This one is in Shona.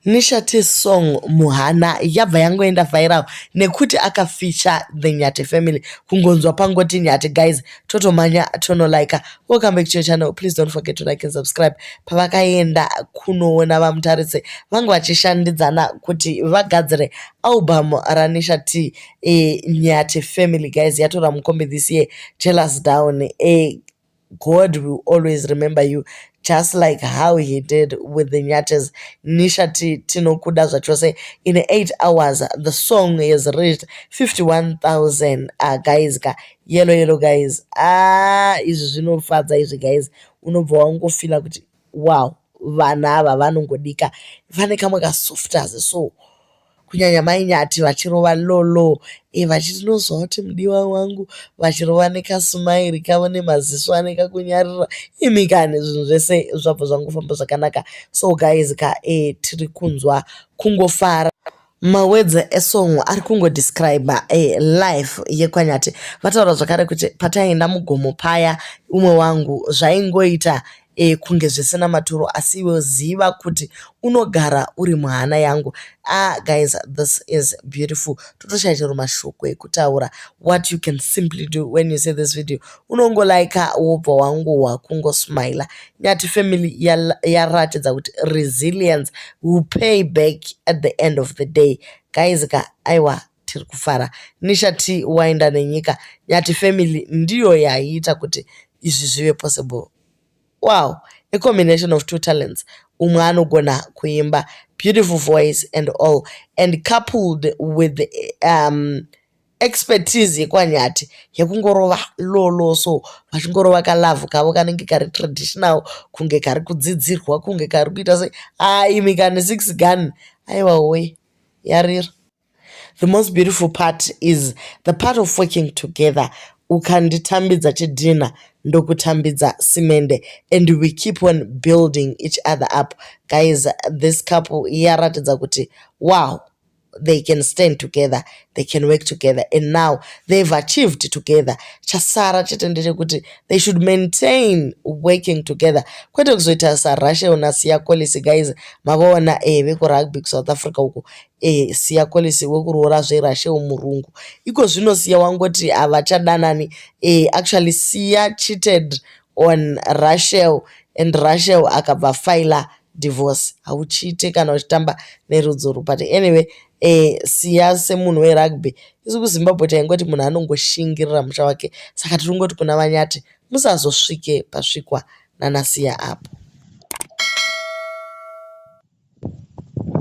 Nisha T's song "Muhana" yabva yangoenda viral nekuti akafeature the Nyathi family. Kungonzwa pangoti Nyathi, guys, totomhanya tonolika. Welcome back to your channel. Please don't forget to like and subscribe. Pavakaenda kunoona VaMutarise, vanga vachishandidzana kuti vagadzire album raNisha T. Nyathi family, guys, yatora mukombe this year. Jealous down. God will always remember you just like how he did with the Nyathis. Nisha T, tinokuda zvachose. In 8 hours the song has reached 51,000. Guys ka, yellow yellow, guys. Ah, izvi zvinofadza izvi, guys. Unobva wangofeela kuti wow, vanhu ava vanongodika, vane kamwe kasoftness. So kunyanya Mai Nyathi vachirova lolo, vachiti "Nozwa kuti mudiwa wangu", vachirova nekasmile kavo nemaziso ane kakunyarira. Imi kani, zvinhu zvese zvabva zvangofamba zvakanaka. So guys ka, tiri kunzwa kungofara. Mawords esong ari kungodescribe life yekwaNyathi. Vataura zvakare kuti pataenda mugomo paya, umwe wangu, zvaingoita kunge zvisina maturo, asi iwe ziva kuti unogara uri muhana yangu. Ah guys, this is beautiful. Totoshaya chero mashoko ekutaura. What you can simply do when you see this video, unongolika, wobva wangohwa kungosmila. Nyathi family yaratidza kuti resilience will pay back at the end of the day, guys ka. Aiwa, tiri kufara. Nisha T waenda nenyika. Nyathi family ndiyo yaiita kuti izvi zvive possible. Wow, a combination of two talents. Umwe anogona kuimba, beautiful voice and all, and coupled with expertise yekwaNyathi yekungorova lolo. So vachingorova kalove kavo kanenge kari traditional, kunge kari kudzidzirwa, kunge kari kuita sei. Imi kani, six gun, aiwa woi, yarira. The most beautiful part is the part of working together. Ukanditambidza chidhina, ndokutambidza simende, and we keep on building each other up. Guys, this couple yaratidza kuti wow, they can stand together, they can work together, and now they've achieved together. Chasara chete ndechekuti they should maintain working together, kwete kuzoita saRachel naSiya Kolisi. Guys, mavaona vekurugby kuSouth Africa uko, Siya Kolisi wekuroora zveRachel murungu. Iko zvino Siya wangoti havachadanani. Actually Siya cheated on Rachel and Rachel akabva faila divorce. Hauchiite kana uchitamba nerudzoro. But anyway, Siya semunhu werugby, isu kuZimbabwe taingoti munhu anongoshingirira musha wake. Saka tiri kungoti kuna VaNyathi, musazosvike pasvikwa nanaSiya apo.